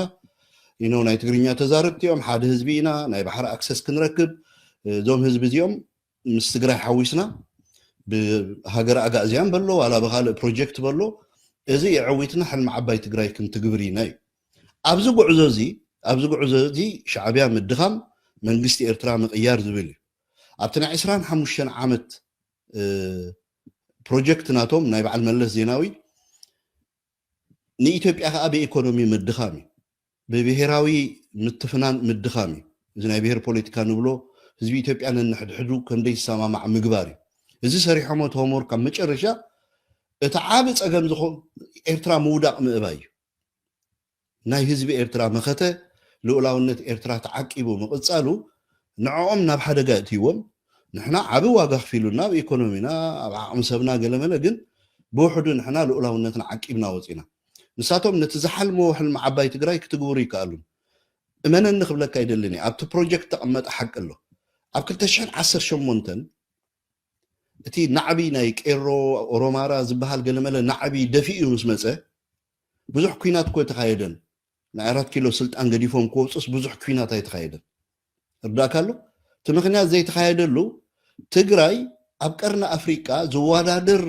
ኢኖ ናይ ትግርኛ ተዛረብቲ እዮም፣ ሓደ ህዝቢ ኢና፣ ናይ ባሕሪ ኣክሰስ ክንረክብ፣ እዞም ህዝቢ እዚኦም ምስ ትግራይ ሓዊስና ብሃገር ኣጋእዝያን በሎ ዋላ ብካልእ ፕሮጀክት በሎ፣ እዚ የዕዊትና ሕልሚ ዓባይ ትግራይ ክንትግብር ኢና እዩ። ኣብዚ ጉዕዞ እዚ ኣብዚ ጉዕዞ እዚ ሻዕብያ ምድኻም፣ መንግስቲ ኤርትራ ምቕያር ዝብል እዩ። ኣብቲ ናይ ዕስራን ሓሙሽተን ዓመት ፕሮጀክት ናቶም ናይ በዓል መለስ ዜናዊ ንኢትዮጵያ ከዓ ብኢኮኖሚ ምድኻም እዩ። ብብሄራዊ ምትፍናን ምድኻም እዩ። እዚ ናይ ብሄር ፖለቲካ ንብሎ ህዝቢ ኢትዮጵያ ነንሕድሕዱ ከምደይ ዝሰማማዕ ምግባር እዩ። እዚ ሰሪሖሞ እቲ ሆምወርክ ኣብ መጨረሻ እቲ ዓቢ ፀገም ዝኾን ኤርትራ ምውዳቕ ምእባይ እዩ። ናይ ህዝቢ ኤርትራ መኸተ ልኡላውነት ኤርትራ ተዓቂቡ ምቕጻሉ ንዕኦም ናብ ሓደጋ እትይዎም። ንሕና ዓቢ ዋጋ ክፊሉና ኣብ ኢኮኖሚና ኣብ ዓቕሚ ሰብና ገለመለ ግን ብውሕዱ ንሕና ልኡላውነትና ዓቂብና ወፂና። ንሳቶም ነቲ ዝሓልምዎ ሕልሚ ዓባይ ትግራይ ክትግብሩ ይከኣሉን። እመነኒ ክብለካ ይደልን እየ ኣብቲ ፕሮጀክት ተቐመጠ ሓቂ ኣሎ። ኣብ ክልተ ሽሕን ዓሰርተ ሸሞንተን እቲ ናዕቢ ናይ ቄሮ ኦሮማራ ዝበሃል ገለመለ ናዕቢ ደፊኡ ምስ መፀ ብዙሕ ኩናት እኮ የተኻየደን ናይ ኣራት ኪሎ ስልጣን ገዲፎም ክወፁስ ብዙሕ ኩናት ኣይተኻየደን። እርዳእካ ኣሎ። እቲ ምክንያት ዘይተኻየደሉ ትግራይ ኣብ ቀርኒ ኣፍሪቃ ዝወዳደር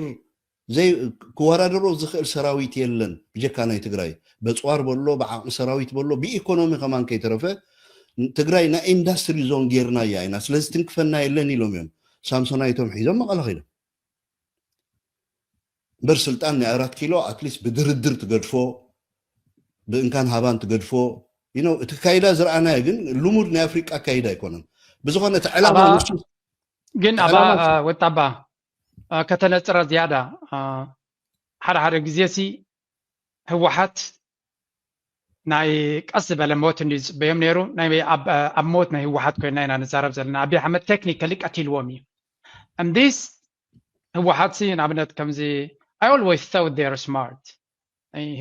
ክወዳደሮ ዝኽእል ሰራዊት የለን ብጀካ ናይ ትግራይ። በፅዋር በሎ ብዓቕሚ ሰራዊት በሎ ብኢኮኖሚ ከማን ከይተረፈ ትግራይ ናይ ኢንዳስትሪ ዞን ጌርናያ ኢና ስለዚ ትንክፈና የለን ኢሎም እዮም ሳምሶናይቶም ሒዞም መቐለ ከይዶም። እምበር ስልጣን ናይ ኣራት ኪሎ ኣትሊስት ብድርድር ትገድፎ ብእንካን ሃባን ትገድፎ። እቲ ካይዳ ዝረኣናዮ ግን ልሙድ ናይ ኣፍሪቃ ካይዳ ኣይኮነን። ብዝኾነ እቲ ዕላማ ግን ኣባ ወጣባ ከተነፅረ ዝያዳ ሓደ ሓደ ግዜ ሲ ህወሓት ናይ ቀስ ዝበለ ሞት እንዲ ዝፅበዮም ነይሩ። ኣብ ሞት ናይ ህወሓት ኮይና ኢና ንዛረብ ዘለና። ኣብይ ኣሕመድ ቴክኒካሊ ቀቲልዎም እዩ። እንዲስ ህወሓት ሲ ንኣብነት ከምዚ I always thought they're smart።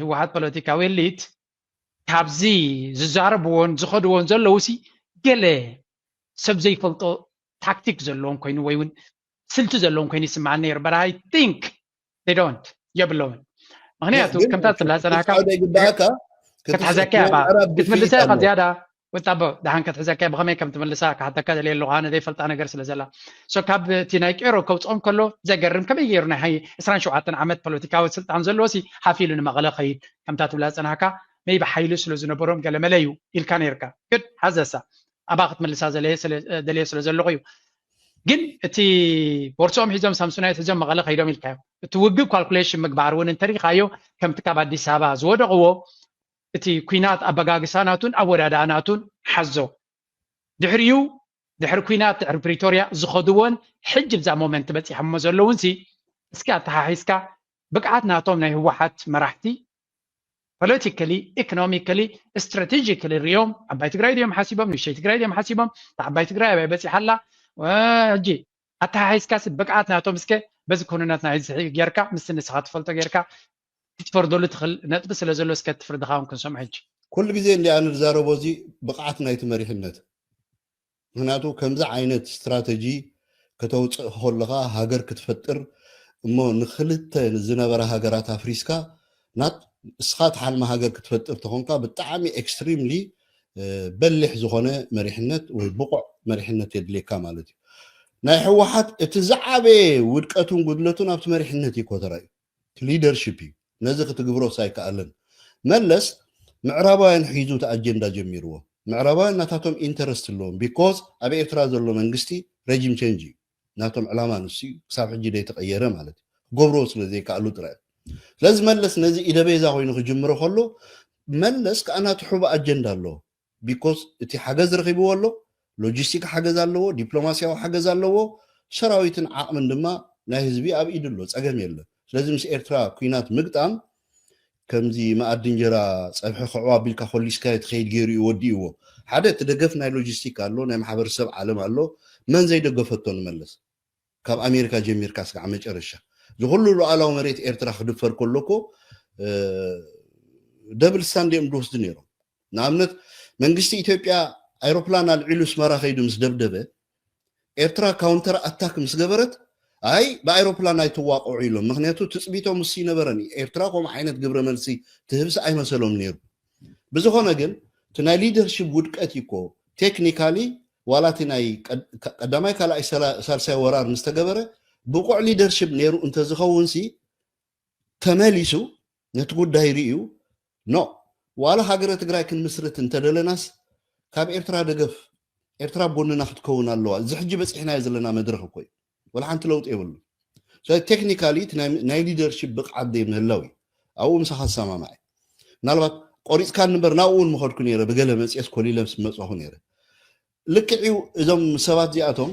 ህወሓት ፖለቲካዊ ኤሊት ካብዚ ዝዛረብዎን ዝኸድዎን ዘለዉ ሲ ገለ ሰብ ዘይፈልጦ ታክቲክ ዘለዎም ኮይኑ ወይ እውን ስልቲ ዘለዎም ኮይኑ ይስምዓኒ ነይሩ። But I think they don't፣ የብለውን። ምክንያቱ ከምታ ትብላ ፀናካ ክትሕዘካ እያ ክትምልሳ ኢኻ ዝያዳ ወጣቦ ደሓን ክትሕዘካ እያ። ብኸመይ ከም ትምልሳ ክሓተካ ደልየ ኣለኹ ኣነ ዘይፈልጣ ነገር ስለ ዘላ። So ካብ እቲ ናይ ቄሮ ከውፅኦም ከሎ ዘገርም ከመይ ገይሩ ናይ ሓይ ዕስራን ሸውዓተን ዓመት ፖለቲካዊ ስልጣን ዘለዎ ሲ ሓፍ ኢሉ ንመቐለ ከይድ ከምታ ትብላ ዝፀናሕካ maybe ሓይሊ ስለ ዝነበሮም ገለመለ እዩ ኢልካ ነይርካ። Good፣ ሓዘሳ ኣባ ክትምልሳ ደልየ ስለ ዘለኹ እዩ። ግን እቲ ቦርሶኦም ሒዞም ሳምሶናይት ሒዞም መቐለ ከይዶም ኢልካዮ። እቲ ውግእ ካልኩሌሽን ምግባር እውን እንተሪኻዮ ከምቲ ካብ ኣዲስ ኣበባ ዝወደቕዎ እቲ ኩናት ኣበጋግሳ ናቱን ኣወዳድኣ ናቱን ሓዞ። ድሕሪኡ ድሕሪ ኩናት ድሕሪ ፕሪቶርያ ዝኸድዎን ሕጂ ብዛ ሞመንት በፂሖሞ ዘለውን ሲ እስኪ ኣተሓሒዝካ ብቅዓት ናቶም ናይ ህወሓት መራሕቲ ፖለቲካሊ ኢኮኖሚካሊ ስትራቴጂካሊ ሪኦም ዓባይ ትግራይ ድዮም ሓሲቦም ንእሽተይ ትግራይ ድዮም ሓሲቦም እታ ዓባይ ትግራይ ኣበይ በፂሓ ኣላ ሕጂ ኣተሓሒዝካ ሲ ብቅዓት ናቶም እስከ በዚ ኩነታት ናይ ሕዚ ጌርካ ምስቲ ንስኻ ትፈልጦ ጌርካ ክትፈርደሉ ትኽእል ነጥቢ ስለ ዘሎ እስከ እቲ ፍርድኻ እውን ክንሰምዖ ሕጂ። ኩሉ ግዜ እንዲ ኣነ ዝዛረቦ እዚ ብቕዓት ናይቲ መሪሕነት ምክንያቱ ከምዚ ዓይነት ስትራተጂ ከተውፅእ ከለኻ ሃገር ክትፈጥር እሞ ንክልተ ዝነበራ ሃገራት ኣፍሪስካ ናት እስኻ ትሓልማ ሃገር ክትፈጥር ተኾንካ ብጣዕሚ ኤክስትሪምሊ በሊሕ ዝኾነ መሪሕነት ወይ ብቑዕ መሪሕነት የድልየካ ማለት እዩ። ናይ ህወሓት እቲ ዝዓበየ ውድቀቱን ጉድለቱን ኣብቲ መሪሕነት እዩ ኮተራ እዩ፣ እቲ ሊደርሽፕ እዩ። ነዚ ክትግብሮስ ኣይከኣልን። መለስ ምዕራባውያን ሒዙ እቲ ኣጀንዳ ጀሚርዎ። ምዕራባውያን ናታቶም ኢንተረስት ኣለዎም። ቢኮዝ ኣብ ኤርትራ ዘሎ መንግስቲ ረጂም ቸንጅ እዩ ናቶም ዕላማ ንሱ እዩ። ክሳብ ሕጂ ዘይተቐየረ ማለት እዩ። ክገብርዎ ስለ ዘይከኣሉ ጥራይ። ስለዚ መለስ ነዚ ኢደቤዛ ኮይኑ ክጅምሮ ከሎ፣ መለስ ከኣ ናቱ ሕቡእ ኣጀንዳ ኣለዎ። ቢኮዝ እቲ ሓገዝ ረኺብዎ ኣሎ፣ ሎጂስቲክ ሓገዝ ኣለዎ፣ ዲፕሎማስያዊ ሓገዝ ኣለዎ፣ ሰራዊትን ዓቕምን ድማ ናይ ህዝቢ ኣብ ኢዱ ኣሎ፣ ጸገም የለን። ስለዚ ምስ ኤርትራ ኩናት ምግጣም ከምዚ መኣዲ እንጀራ ጸብሒ ክዕዋ ኣቢልካ ኮሊስካዮ ትኸይድ ገይሩ እዩ ወዲእዎ። ሓደ እቲ ደገፍ ናይ ሎጂስቲክ ኣሎ፣ ናይ ማሕበረሰብ ዓለም ኣሎ። መን ዘይደገፈቶ ንመለስ? ካብ ኣሜሪካ ጀሚርካ እስካዕ መጨረሻ እዚ ኩሉ ሉዓላዊ መሬት ኤርትራ ክድፈር ከሎ እኮ ደብል ስታንድ እዮም ዝወስዱ ነይሮም። ንኣብነት መንግስቲ ኢትዮጵያ ኣይሮፕላን ኣልዒሉ ኣስመራ ከይዱ ምስ ደብደበ ኤርትራ ካውንተር ኣታክ ምስ ገበረት ኣይ ብኣይሮፕላን ኣይትዋቕዑ ኢሎም። ምክንያቱ ትፅቢቶም ምስ ይነበረን ኤርትራ ከምኡ ዓይነት ግብረ መልሲ ትህብስ ኣይመሰሎም ነይሩ። ብዝኾነ ግን እቲ ናይ ሊደርሽፕ ውድቀት እዩ እኮ ቴክኒካሊ ዋላ እቲ ናይ ቀድ- ቀዳማይ ካልኣይ ሰላ- ሳልሳይ ወራር ምስ ተገበረ ብቑዕ ሊደርሽፕ ነይሩ እንተዝኸውን ሲ ተመሊሱ ነቲ ጉዳይ ርእዩ ኖ ዋላ ሃገረ ትግራይ ክንምስርት እንተደለናስ ካብ ኤርትራ ደገፍ ኤርትራ ኣብ ጎንና ክትከውን ኣለዋ። እዚ ሕጂ በፂሕናዮ ዘለና መድረኽ እኮ እዩ። ወላ ሓንቲ ለውጢ የብሉ። ስለዚ ቴክኒካሊ እቲ ናይ- ናይ ሊደርሽፕ ብቕዓት ዘይምህላው እዩ። ኣብኡ ምሳኻ ዝሰማማዕ እየ። ምናልባት ቆሪፅካ ንበር ናብኡ እውን ምኸድኩ ነይረ ብገለ መፅየስ ኮሊለ ምስ መፅኹ ነይረ። ልክዕ እዩ። እዞም ሰባት እዚኣቶም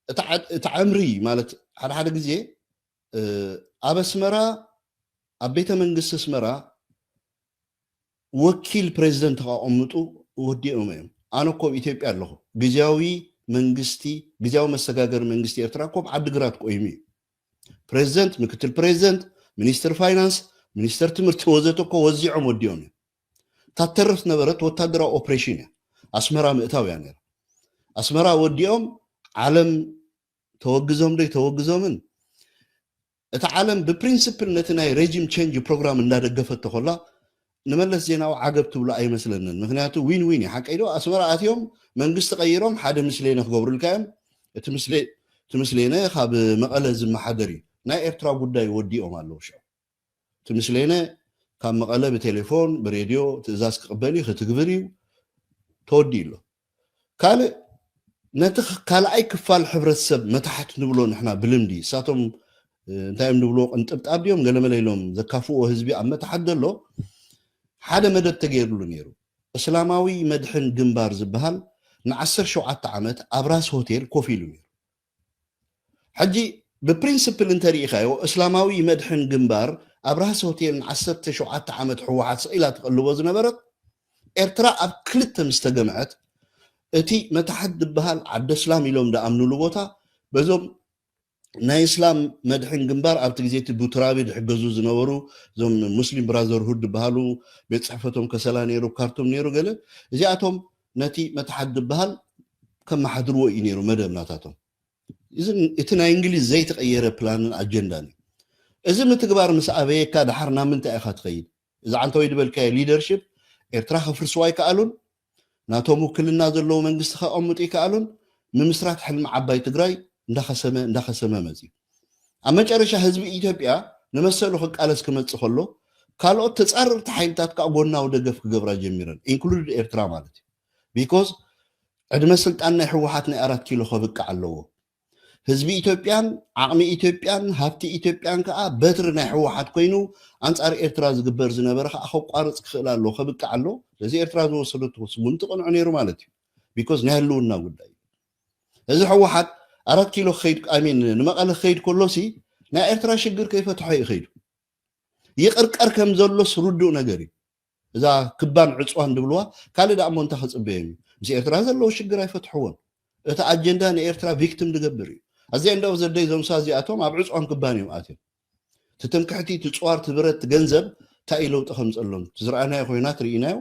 እቲ ዓ- እቲ ዕምሪ ማለት ሓደ ሓደ ግዜ ኣብ ኣስመራ ኣብ ቤተ መንግስቲ ኣስመራ ወኪል ፕሬዚደንት ከቐምጡ ወዲኦም እዮም። ኣነ እኮ ኣብ ኢትዮጵያ ኣለኹ። ግዜያዊ መንግስቲ ግዜያዊ መሰጋገሪ መንግስቲ ኤርትራ እኮ ኣብ ዓዲግራት ቆይሙ እዩ። ፕሬዚደንት፣ ምክትል ፕሬዚደንት፣ ሚኒስትር ፋይናንስ፣ ሚኒስትር ትምህርቲ ወዘተ እኮ ወዚዖም ወዲኦም እዮም። እታ ተርፍ ነበረት ወታደራዊ ኦፕሬሽን እያ። ኣስመራ ምእታው እያ ነይራ። ኣስመራ ወዲኦም ዓለም ተወግዞም ዶ ተወግዞምን እቲ ዓለም ብፕሪንስፕል ነቲ ናይ ሬጂም ቼንጅ ፕሮግራም እንዳደገፈቶ ከላ ንመለስ ዜናዊ ዓገብ ትብሎ ኣይመስለንን። ምክንያቱ ዊን ዊን እዩ። ሓቀይ ዶ ኣስመራ ኣትዮም መንግስቲ ቀይሮም ሓደ ምስሌነ ክገብሩልካ እዮም። እቲ ምስሌ እቲ ምስሌነ ካብ መቐለ ዝመሓደር እዩ። ናይ ኤርትራ ጉዳይ ወዲኦም ኣለዉ። ሽዑ እቲ ምስሌነ ካብ መቐለ ብቴሌፎን ብሬድዮ ትእዛዝ ክቕበል እዩ ክትግብር እዩ ተወዲኡ ኣሎ። ካልእ ነቲ ካልኣይ ክፋል ሕብረተሰብ መታሕት ንብሎ ንሕና ብልምዲ እሳቶም እንታይ እዮም ንብሎ ቅንጥብጣብ ድዮም ገለመለ ኢሎም ዘካፍዎ ህዝቢ ኣብ መታሕት ዘሎ ሓደ መደብ ተገይርሉ ነይሩ። እስላማዊ መድሕን ግንባር ዝበሃል ንዓሰርተ ሸውዓተ ዓመት ኣብ ራስ ሆቴል ኮፍ ኢሉ ነይሩ። ሕጂ ብፕሪንስፕል እንተሪኢኻዮ እስላማዊ መድሕን ግንባር ኣብ ራስ ሆቴል ንዓሰርተ ሸውዓተ ዓመት ህወሓት ስቕ ኢላ ትቐልቦ ዝነበረት ኤርትራ ኣብ ክልተ ምስ ተገምዐት እቲ መታሕት ዝበሃል ዓደ እስላም ኢሎም ዝኣምኑሉ ቦታ በዞም ናይ እስላም መድሕን ግንባር ኣብቲ ግዜ እቲ ቡትራቢ ዝሕገዙ ዝነበሩ እዞም ሙስሊም ብራዘርሁድ ዝበሃሉ ቤት ፅሕፈቶም ከሰላ ነይሩ ካርቱም ነይሩ ገለ እዚኣቶም ነቲ መታሕት ዝበሃል ከመሓድርዎ እዩ ነይሩ መደብ ናታቶም። እዚ እቲ ናይ እንግሊዝ ዘይተቐየረ ፕላንን ኣጀንዳን እዩ። እዚ ምትግባር ምስ ኣበየካ ደሓር ናብ ምንታይ ኢኻ ትኸይድ? እዚ ዓንተወይ ዝበልካዮ ሊደርሽፕ ኤርትራ ከፍርስዋ ኣይከኣሉን። ናቶም ውክልና ዘለዎ መንግስቲ ከቐምጡ ይከኣሉን። ምምስራት ሕልሚ ዓባይ ትግራይ እንዳኸሰመ እንዳኸሰመ መፅዩ። ኣብ መጨረሻ ህዝቢ ኢትዮጵያ ንመሰሉ ክቃለስ ክመፅእ ከሎ ካልኦት ተፃረርቲ ሓይልታት ከዓ ጎናዊ ደገፍ ክገብራ ጀሚረን ኢንክሉድ ኤርትራ ማለት እዩ። ቢኮዝ ዕድመ ስልጣን ናይ ህወሓት ናይ ኣራት ኪሎ ከብቅዕ ኣለዎ። ህዝቢ ኢትዮጵያን ዓቕሚ ኢትዮጵያን ሃብቲ ኢትዮጵያን ከዓ በትሪ ናይ ህወሓት ኮይኑ ኣንፃር ኤርትራ ዝግበር ዝነበረ ከዓ ከቋርፅ ክኽእል ኣለዎ፣ ከብቅዕ ኣለዎ። ስለዚ ኤርትራ ዝወሰደቶ ስጉምቲ ቅኑዕ ነይሩ ማለት እዩ። ቢኮዝ ናይ ህልውና ጉዳይ እዩ። እዚ ህወሓት ኣራት ኪሎ ክኸይድ ኣሚን ንመቐለ ክኸይድ ከሎሲ ናይ ኤርትራ ሽግር ከይፈትሖ እዩ ከይዱ። ይቕርቀር ከም ዘሎስ ርዱእ ነገር እዩ። እዛ ክባን ዕፅዋን ድብልዋ ካልእ ደኣ እሞ እንታይ ክፅበዮም እዩ? ምስ ኤርትራ ዘለዎ ሽግር ኣይፈትሕዎን። እቲ ኣጀንዳ ንኤርትራ ቪክቲም ድገብር እዩ። ኣዚ እንደው ዘደይ ዞምሳ እዚኣቶም ኣብ ዕፅዋን ክባን እዮም ኣትዮም። እቲ ትምክሕቲ፣ እቲ ፅዋር፣ እቲ ብረት፣ እቲ ገንዘብ እንታይ እዩ ለውጢ ከምፀሎም? እቲ ዝረኣናዮ ኮይናት ርኢናዮ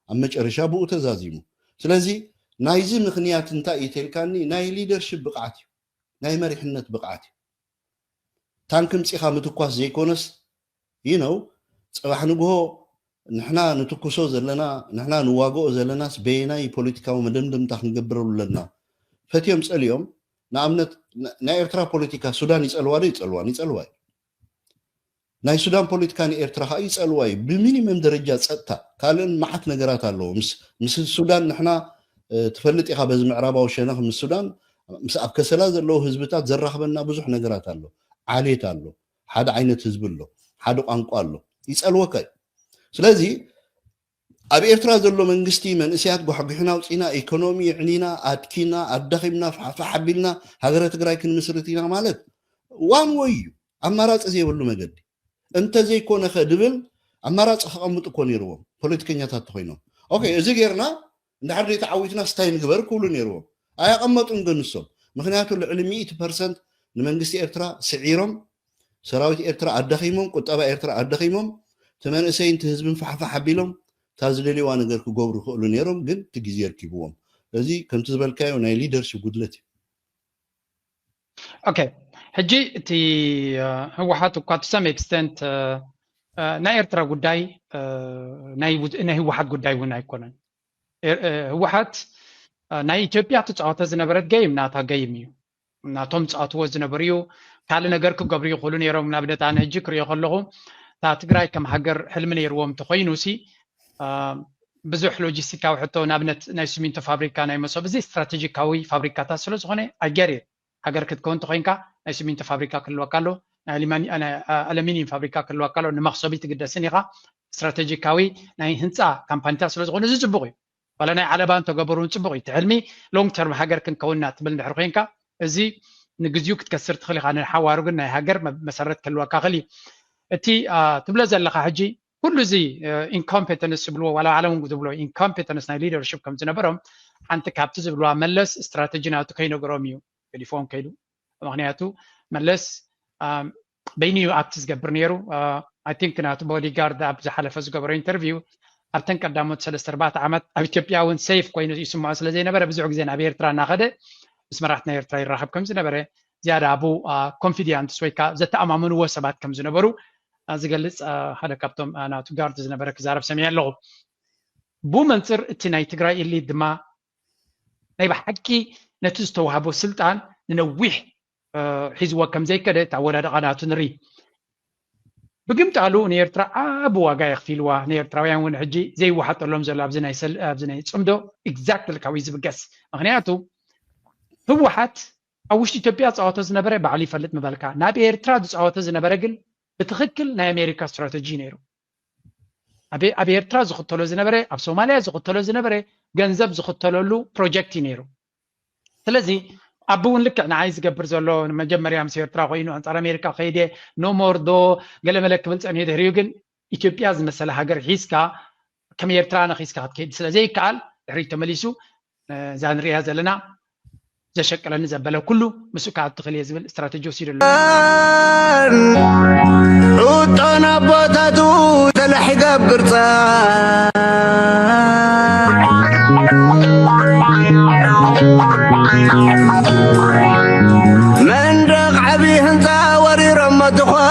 ኣብ መጨረሻ ብኡ ተዛዚሙ። ስለዚ ናይዚ ምኽንያት እንታይ እዩ ተልካኒ ናይ ሊደርሽፕ ብቕዓት እዩ። ናይ መሪሕነት ብቕዓት እዩ። ታንክ ምፂኻ ምትኳስ ዘይኮነስ ይነው ፅባሕ ንግሆ ንሕና ንትኩሶ ዘለና ንሕና ንዋግኦ ዘለናስ በየናይ ፖለቲካዊ መደምደምታ ክንገብረሉ ኣለና ፈትዮም ፀልዮም ንኣብነት ናይ ኤርትራ ፖለቲካ ሱዳን ይፀልዋ ዶ ይፀልዋን ይፀልዋ እዩ ናይ ሱዳን ፖለቲካ ንኤርትራ ከዓ ይፀልዋ እዩ ብሚኒመም ደረጃ ፀጥታ ካልእን መዓት ነገራት ኣለዎ ምስ ሱዳን ንሕና ትፈልጥ ኢኻ በዚ ምዕራባዊ ሸነኽ ምስ ሱዳን ምስ ኣብ ከሰላ ዘለዉ ህዝብታት ዘራኽበና ብዙሕ ነገራት ኣሎ ዓሌት ኣሎ ሓደ ዓይነት ህዝቢ ኣሎ ሓደ ቋንቋ ኣሎ፣ ይጸልወካ እዩ። ስለዚ ኣብ ኤርትራ ዘሎ መንግስቲ መንእሰያት ጓሕጒሕና ኣውጺና፣ ኢኮኖሚ የዕኒና፣ ኣድኪና፣ ኣዳኺምና፣ ፋሕፋሕ ኣቢልና ሃገረ ትግራይ ክንምስርት ኢና ማለት ዋን ወይ እዩ፣ ኣማራጺ ዘይብሉ መገዲ። እንተዘይኮነ ከ ድብል ኣማራጺ ከቐምጡ እኮ ነይርዎም ፖለቲከኛታት ተኮይኖም። ኦኬ፣ እዚ ጌርና እንድሕር ደይ ተዓዊትና ስታይ ንግበር ክብሉ ነይርዎም። ኣያቐመጡን ግን ንሶም። ምክንያቱ ልዕሊ ሚእቲ ፐርሰንት ንመንግስቲ ኤርትራ ስዒሮም፣ ሰራዊት ኤርትራ ኣዳኺሞም፣ ቁጠባ ኤርትራ ኣዳኺሞም፣ እቲ መንእሰይን እቲ ህዝብን ፋሕፋሕ ኣቢሎም እታ ዝደልይዋ ነገር ክገብሩ ይኽእሉ ነይሮም፣ ግን እቲ ግዜ ኣርኪብዎም። እዚ ከምቲ ዝበልካዮ ናይ ሊደርሽፕ ጉድለት እዩ። ኦኬ፣ ሕጂ እቲ ህወሓት እኳ to some extent ናይ ኤርትራ ጉዳይ ናይ ህወሓት ጉዳይ እውን ኣይኮነን። ህወሓት ናይ ኢትዮጵያ ትፃወተ ዝነበረት ገይም ናታ ገይም እዩ። ናቶም ዝፃወትዎ ዝነበሩ እዩ። ካልእ ነገር ክገብሩ ይኽእሉ ነይሮም። ንኣብነት ኣነ ሕጂ ክሪኦ ከለኹ እታ ትግራይ ከም ሃገር ሕልሚ ነይርዎም እንተኮይኑ ሲ ብዙሕ ሎጂስቲካዊ ሕቶ፣ ንኣብነት ናይ ሲሚንቶ ፋብሪካ ናይ መሶብ፣ እዚ ስትራቴጂካዊ ፋብሪካታት ስለዝኾነ ኣገር ሃገር ክትከውን ተኮይንካ ናይ ሲሚንቶ ፋብሪካ ክህልወካ ኣሎ፣ ናይ ኣለሚኒየም ፋብሪካ ክህልወካ ኣሎ። ንመክሰቢ ትግደስን ኢኻ። ስትራቴጂካዊ ናይ ህንፃ ካምፓኒታት ስለዝኾነ እዚ ፅቡቕ እዩ። ዋላ ናይ ዓለባ እንተገበሩ እውን ፅቡቕ እዩ። እቲ ሕልሚ ሎንግ ተርም ሃገር ክንከውንና ትብል እንድሕር ኮይንካ እዚ ንግዚኡ ክትከስር ትኽእል ኢኻ። ንሓዋሩ ግን ናይ ሃገር መሰረት ክህልወካ ክእል እዩ። እቲ ትብሎ ዘለኻ ሕጂ ኩሉ እዚ ኢንኮምፔተንስ ዝብልዎ ዋላ ባዕሎም ዝብልዎ ኢንኮምፔተንስ ናይ ሊደርሽፕ ከም ዝነበሮም ሓንቲ ካብቲ ዝብልዋ መለስ ስትራተጂ ናቱ ከይነገሮም እዩ ገዲፍዎም ከይዱ። ምክንያቱ መለስ በይኑ እዩ ኣክት ዝገብር ነይሩ። ኣይ ቲንክ ናቱ ቦዲጋርድ ኣብ ዝሓለፈ ዝገበሮ ኢንተርቪው ኣብተን ቀዳሞት ሰለስተ ኣርባዕተ ዓመት ኣብ ኢትዮጵያ እውን ሴፍ ኮይኑ ይስምዖ ስለ ዘይነበረ ብዙሕ ግዜ ናብ ኤርትራ እናኸደ ምስ መራሕቲ ናይ ኤርትራ ይራኸብ ከም ዝነበረ ዝያዳ ኣብኡ ኮንፊዲንትስ ወይ ከዓ ዘተኣማምንዎ ሰባት ከም ዝነበሩ ዝገልፅ ሓደ ካብቶም ናቱ ጋርድ ዝነበረ ክዛረብ ሰሚዐ ኣለኹ። ብኡ መንፅር እቲ ናይ ትግራይ ኢሊት ድማ ናይ ብሓቂ ነቲ ዝተዋህቦ ስልጣን ንነዊሕ ሒዝዎ ከም ዘይከደ እቲ ኣወዳድቓ ናቱ ንርኢ። ብግምጣሉ ንኤርትራ ዓቢ ዋጋ የኽፊልዋ። ንኤርትራውያን እውን ሕጂ ዘይወሓጠሎም ዘሎ ኣብዚ ናይ ሰል ኣብዚ ናይ ጽምዶ ኤግዛክትሊ ካብኡ እዩ ዝብገስ። ምኽንያቱ ህወሓት ኣብ ውሽጢ ኢትዮጵያ ዝጻወቶ ዝነበረ ባዕሉ ይፈልጥ ምበልካ፣ ናብ ኤርትራ ዝጻወቶ ዝነበረ ግን ብትኽክል ናይ ኣሜሪካ ስትራተጂ ነይሩ። ኣብ ኣብ ኤርትራ ዝኽተሎ ዝነበረ፣ ኣብ ሶማልያ ዝኽተሎ ዝነበረ ገንዘብ ዝኽተለሉ ፕሮጀክት እዩ ነይሩ። ስለዚ ኣቢ እውን ልክዕ ንዓይ ዝገብር ዘሎ መጀመርያ ምስ ኤርትራ ኮይኑ ኣንጻር ኣሜሪካ ከይደ ኖሞር ዶ ገለመለ ክብል ጸኒሑ ድሕሪኡ ግን ኢትዮጵያ ዝመሰለ ሃገር ሒዝካ ከም ኤርትራ ነኺስካ ክትከይድ ስለ ዘይከኣል ድሕሪት ተመሊሱ እዛ ንሪኣ ዘለና ዘሸቅለኒ ዘበለ ኩሉ ምስኡ ክኣቱ ክእል እየ ዝብል ስትራተጂ ወሲዱ ኣሎ። ዑጦን ኣቦታቱ ተላሕ ይገብር ጻ መንደቕ ዓቢ ህንጻ ወሪሮሞ ድዃን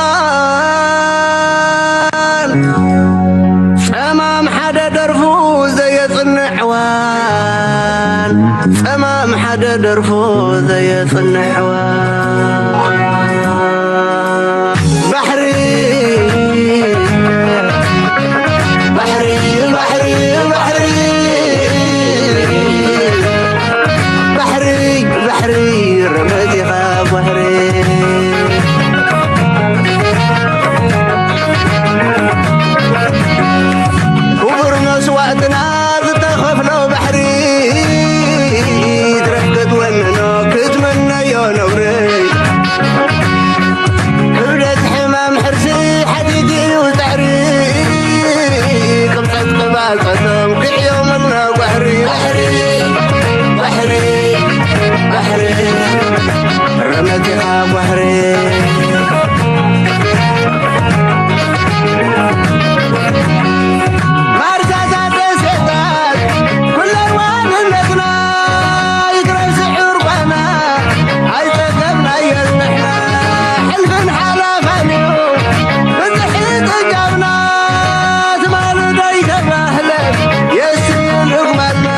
ጸማም ሓደ ደርፉ ዘየጽንዕ ዕዋን ጸማም ሓደ ደርፉ ዘየጽንሕ ዕዋን ባሕሪ ባሕሪ ባሕሪ ባሕሪ ባሕሪ ባሕሪ ረመዚኻ ባሕሪ ክቡር መስዋእትና ዝተኸፍሎ ባሕሪ ትረፍ ክትወንኖ ክትመነዮ ነውሪ ክብደት ሕማም ሕርሲ ሓዲግ እዩ ጻዕሪ ቅብጸት ቅባጸቶም ክዕዮምልና ባሕሪ ባሕሪ ባሕሪ ባሕሪ ረመቲኻ ባሕሪ ማርሳታት ደሴታት ኩለን ዋንነትና ይትረስዕ ርባና ኣይጸገብናየን ንሕና ሕልፍን ሓላፋን እዩ ብዝሒ ጽጋብና ትማሊ ደይተባህለ የስዩ ልግመልና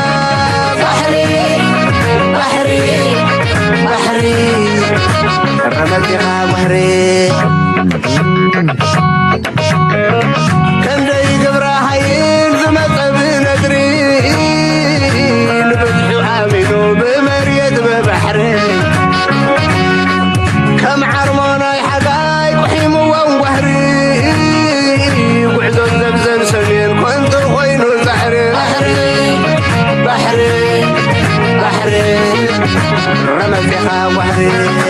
ባሕሪ ባሕሪ ባሕሪ ረመቲኻ ባሕሪ ከንደይ ግብረ ሃይል ዝመጸ ብነድሪ ንብዝሑ ኣሚኑ ብመርየት ብባሕሪ ከም ዓርሞ ናይ ሓጋይ ቁሒምዎም ጓህሪ ረመዚኻ ዋህሪ